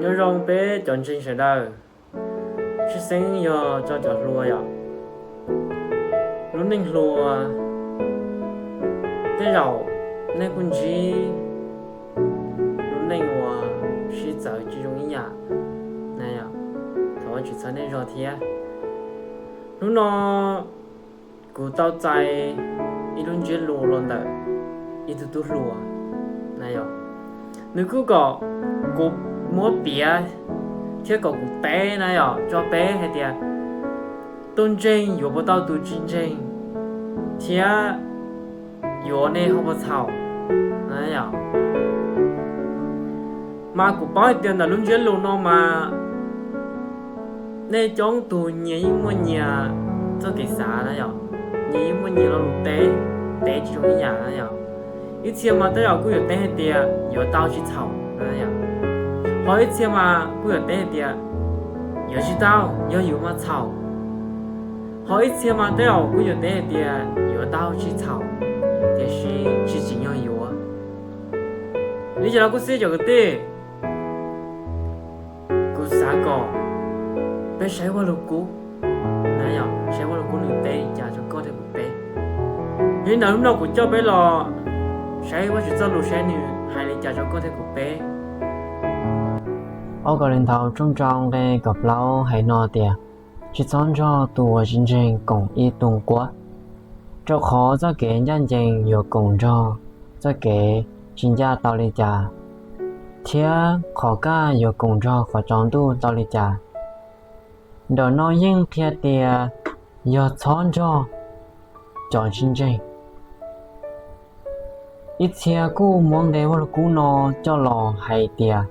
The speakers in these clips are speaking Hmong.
Nyob zoo peb cov ntseeg sawv daws, tshwj xeeb yog tso cov hluas yom. Lub neej hluas tej zaum nej kuj ntsib lub neej uas sib txawv tsis zoo ib yam na yom. Thov Vajtswv txhawb nej zog thiab. Hnub no kuv tau txais ib lub ntsiab lus los ntawm ib tug tub hluas na yom. Nws kuj kom kuv muab piav thiab kom kuv teb na yom, tso peb hais tias tus ntseeg yuav puas tau tus tsis ntseeg, thiab yuav nej ho puas txhaum na yom. Mas kuv paub hais tias ntawm lub ntsiab lus no mas nej coob tug nyias yeej muaj nyias txoj kev xav na yom, nyias yeej muaj nyias lo lus teb, teb tsis zoo ib yam na yom. Ib txhia mas tej zaum kuj yuav teb hais tias yuav tau tsis txhaum na yom, ho ib txhia mas kuj yuav teb hais tias yuav tsis tau, yog yuav mas txhaum. Ho ib txhia mas tej zaum kuj yuav teb hais tias yuav tau tsis txhaum, tiam sis tsis tsim nyog yuav. Li cas los kuj xij cov kwv tij, kuv xav kom peb saib Vaj Lug Kub na yom, saib Vaj Lug Kub nws teb li cas rau koj thiab kuv peb. Yog li ntawd hnub no kuv coj peb los saib Vajtswv txoj lus saib nws hais li cas rau koj thiab kuv peb. Ob Kauleethaus tshooj rau nqe kaum plaub hais no tias, tsis txhob nrog tus uas tsis ntseeg koom ib tug quab, rau qhov txoj kev ncaj ncees yuav koom nrog txoj kev tsis ncaj tau li cas, thiab qhov kaj yuav koom nrog qhov tsaus ntuj tau li cas. Nram no yeej qhia tias yog txhob nrog cov tsis ntseeg. Ib txhia kuj muab nqe Vaj Lug Kub no coj los hais tias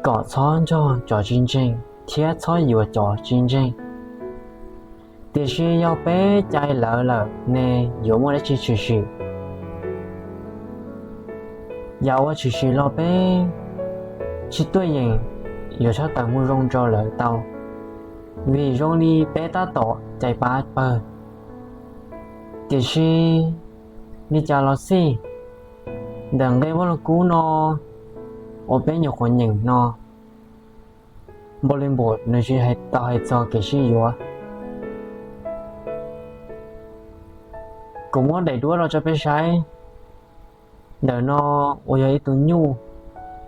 kom txhob nrog cov tsis ntseeg thiab txhob yuav cov tsis ntseeg. Tiam sis yog peb cais lawv lawm ne yuav muaj dab tsi tshwm sim? Yam uas tshwm sim los peb tsis tuaj yeem yuav tshaj tawm mus zoo rau lawv tau, vim zoo li peb tab tom cais pab pawg. Tiam sis li cas los xij, ntawm nqe Vaj Lug Kub no uas peb nyuam qhuav nyeem no, npaum li npaum nws tsis tau hais txog kev sib yuav. Kuv muab daim duab los rau peb saib. Ntawm no uas yog ib tug nyuj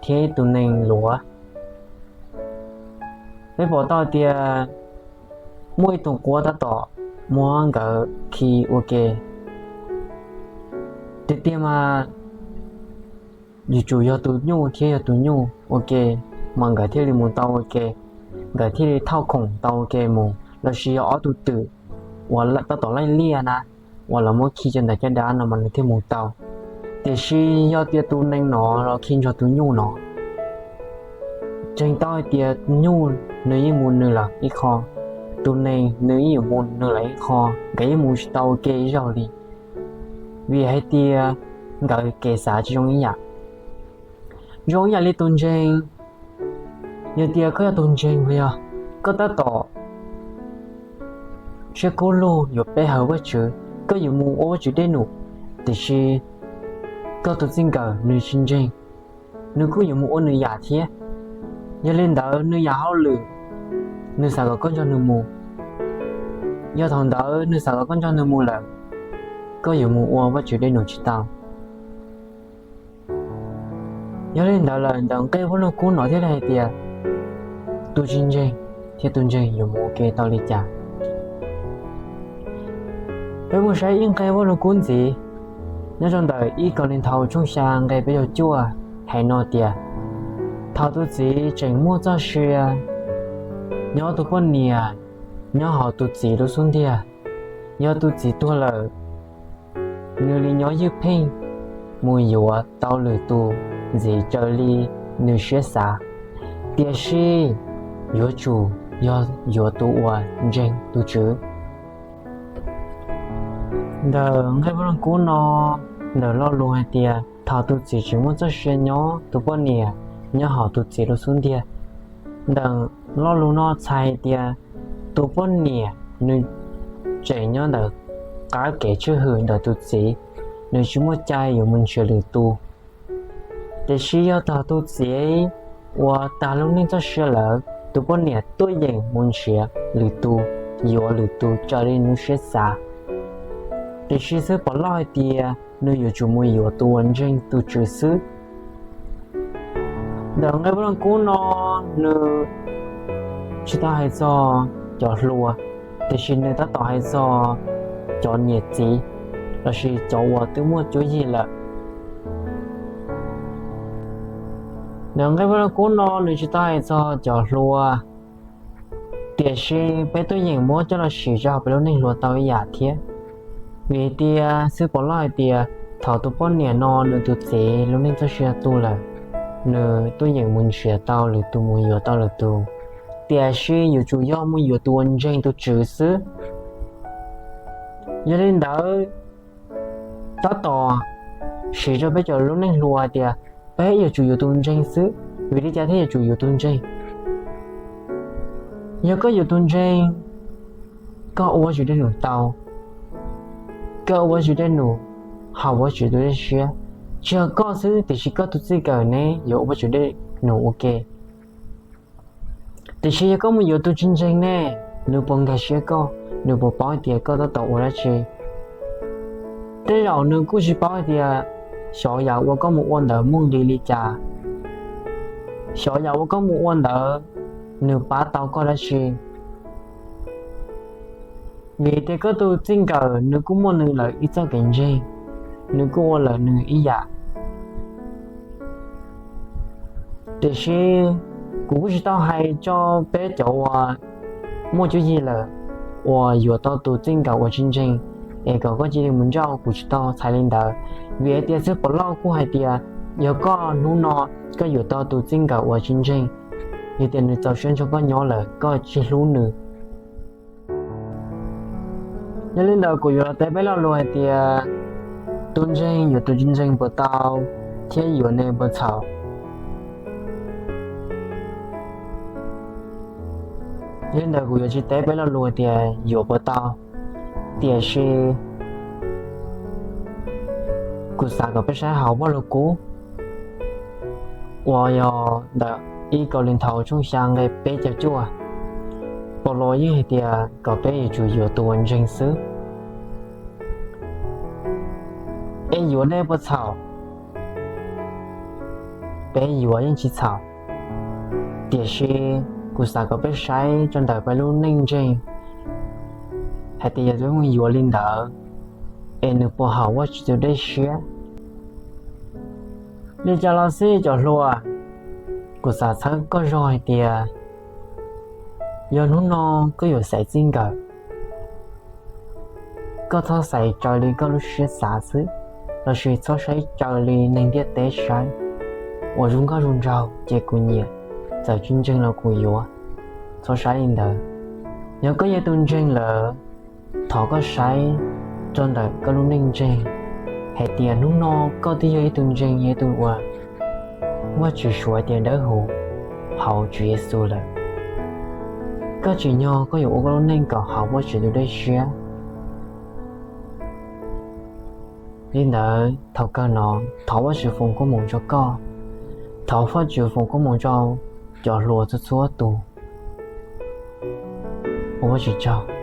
thiab ib tug nees luav. Peb pom tau tias muaj ib tug quab tab tom muab nkawd khi ua ke. Tiag tiag mas yuav tsum yog tus nyuj thiab yog tus nyuj ua ke, mas nkawd thiaj li mus tau ua ke, nkawd thiaj li thauj khoom tau ua ke mus, los sis yog ob tug twm uas tab tom laij liaj na, uas lawv muab khi rau ntawm caj dab no mas nws thiaj mus tau. Tiam sis yog tias tus nees no los khi nrog tus nyuj no, tseem tau hais tias nyuj nws yeej mus nws lawm ib qho, tus nees nws yeej yuav mus nws lawm ib qho, nkawd yeej mus tsis tau ua ke ib zaug li, vim hais tias nkawd kev xav tsis zoo ib yam. Zoo ib yam li tus ntseeg, yog tias koj yog tus ntseeg los yog koj tab tom siab kub lug yuav pe hawm Vajtswv, koj yuav mus ua Vajtswv dej num, tiam sis koj tus txij nkawm nws tsis ntseeg, nws kuj yuav mus ua nws yam thiab. Yog li ntawd nws yam hauj lwm, nws xav kom koj nrog nws mus, yog thaum ntawd nws xav kom koj nrog nws mus lawm, koj yuav mus ua Vajtswv dej num tsis tau. Yog li ntawd lawm ntawm nqe Vaj Lug Kub no thiaj li hais tias tus tsis ntseeg thiab tus ntseeg yuav mus ua ke tau li cas. Peb mus saib ib nqe Vaj Lug Kub ntxiv, nyob rau ntawm ib Kauleethaus tshooj xya nqe peb caug cuaj hais no tias, thaum tus txiv tseem muaj txoj sia, nyob tus poj niam nyob hauv tus txiv lub xub ntiag. Yog tus txiv tuag lawm, nws li nyob ywj pheej mus yuav tau lwm tus ntxiv raws li nws siab xav, tiam sis yuav tsum yog yuav tus uas ntseeg tus Tswv. Ntawm nqe Vaj Lug Kub no, ntawm lo lus hais tias thaum tus txiv tseem muaj txoj sia nyob tus poj niam nyob hauv tus txiv lub xub ntiag. Ntawm lo lus no txhais hais tias tus poj niam nws tseem nyob ntawm qab kev tswj hwm ntawm tus txiv, nws tsis muaj cai yuav mus nrhiav lwm tus. Tiam sis yog thaum tus txiv uas tag lub neej txoj sia lawm, tus poj niam tuaj yeem mus nrhiav lwm tus, yuav lwm tus raws li nws siab xav. Tiam sis xwb pom loj hais tias nws yuav tsum mus yuav tus uas ntseeg tus Tswv xwb. Ntawm nqe Vaj Lug Kub no nws tsis tau hais txog cov hluas, tiam sis nws tab tom hais txog cov niam txiv lossis cov uas twb muaj cuab yig lawm. Ntawm nqe Vaj Lug Kub no nws tsis tau hais txog cov hluas, tiam sis peb tuaj yeem muab coj los siv rau hauv peb lub neej hluas tau ib yam thiab. Vim tias xwb pom loj hais tias thaum tus poj niam no nws tus txiv lub neej txoj sia tu lawm, nws tuaj yeem mus nrhiav tau lwm tus, mus yuav tau lwm tus, tiam sis yuav tsum yog mus yuav tus uas ntseeg tus Tswv xwb. Yog li ntawd, tab tom siv rau peb cov lub neej hluas hais tias peb yuav tsum yuav tus ntseeg xwb. Vim li cas thiaj yuav tsum yuav tus ntseeg? Yog koj yuav tus ntseeg, koj ua Vajtswv dej num tau, koj ua Vajtswv dej num, haus Vajtswv tus dej siab. Tsis yog koj xwb, tiam sis koj tus txij nkawm ne yuav ua Vajtswv dej num ua ke. Tiam sis yog koj mus yuav tus tsis ntseeg ne, nws puas nkag siab koj? Nws puas paub hais tias koj tab tom ua dab tsi? Tej zaum nws kuj tsis paub hais tias xyov yam uas koj mus ua ntawd muaj nqis li cas, xyov yam uas koj mus ua ntawd nws pab tau koj dab tsi. Vim tias koj tus txij nkawm nws kuj muaj nws lawm ib txoj kev ntseeg, nws kuj ua lawm nws ib yam. Tiam sis kuv kuj tsis tau hais rau peb cov uas muaj cuab yig lawm uas yuav tau tus txij nkawm uas tsis ntseeg es kom koj cia li mus nrauj, kuv tsis tau txhais li ntawd. Vim hais tias xib hwb Pov Lauj kuj hais tias yog koj hnub no koj yuav tau tus txij nkawm uas tsis ntseeg, yog tias nws txaus siab nrog koj nyob lawm koj tsis hlub nws. Yog li ntawd kuv yuav los teb peb lo lus hais tias tus ntseeg yuav tus tsis ntseeg puas tau, thiab yuav ne puas txhaum. Yog li ntawd kuv yuav tsis teb peb lo lus tias yuav puas tau, tiam sis kuv xav kom peb saib hauv Vajluskub uas yog ntawm ib Kauleethaus tshooj xya nqe peb caug cuaj, Paulus yeej hais tias kom peb yuav tsum yuav tus uas ntseeg xwb. Es yuav ne puas txhaum? Peb yuav yeej tsis txhaum, tiam sis kuv xav kom peb saib rau ntawm peb lub neej ntseeg hais tias yog peb mus yuav li ntawd es nws puas haum Vajtswv tus dej siab. Li cas los xij cov hluas, kuv xav txhawb koj zog hais tias yog hnub no koj yuav xaiv txij nkawm, koj txhob xaiv raws li koj lub siab xav xwb, lossis txhob saib raws li neeg ntiaj teb saib, uas zoo nkauj zoo nraug ces kuv nyiam, txawm tsis ntseeg los kuv yuav. Txhob saib li ntawd. Yog koj yog tus ntseeg lawm, thov koj saib rau ntawm koj lub neej ntseeg hais tias hnub no koj twb yog ib tug ntseeg, yog ib tug uas Vajtswv suav tias dawb huv hauv Tswv Yexus lawm. Koj tsim nyog koj yuav ua koj lub neej kom haum Vajtswv tus dej siab. Li ntawd thaum kawg no, thov Vajtswv foom koob hmoov rau koj, thov Vajtswv foom koob hmoov rau cov hluas txhua txhua tus. Ua Vajtswv tsaug.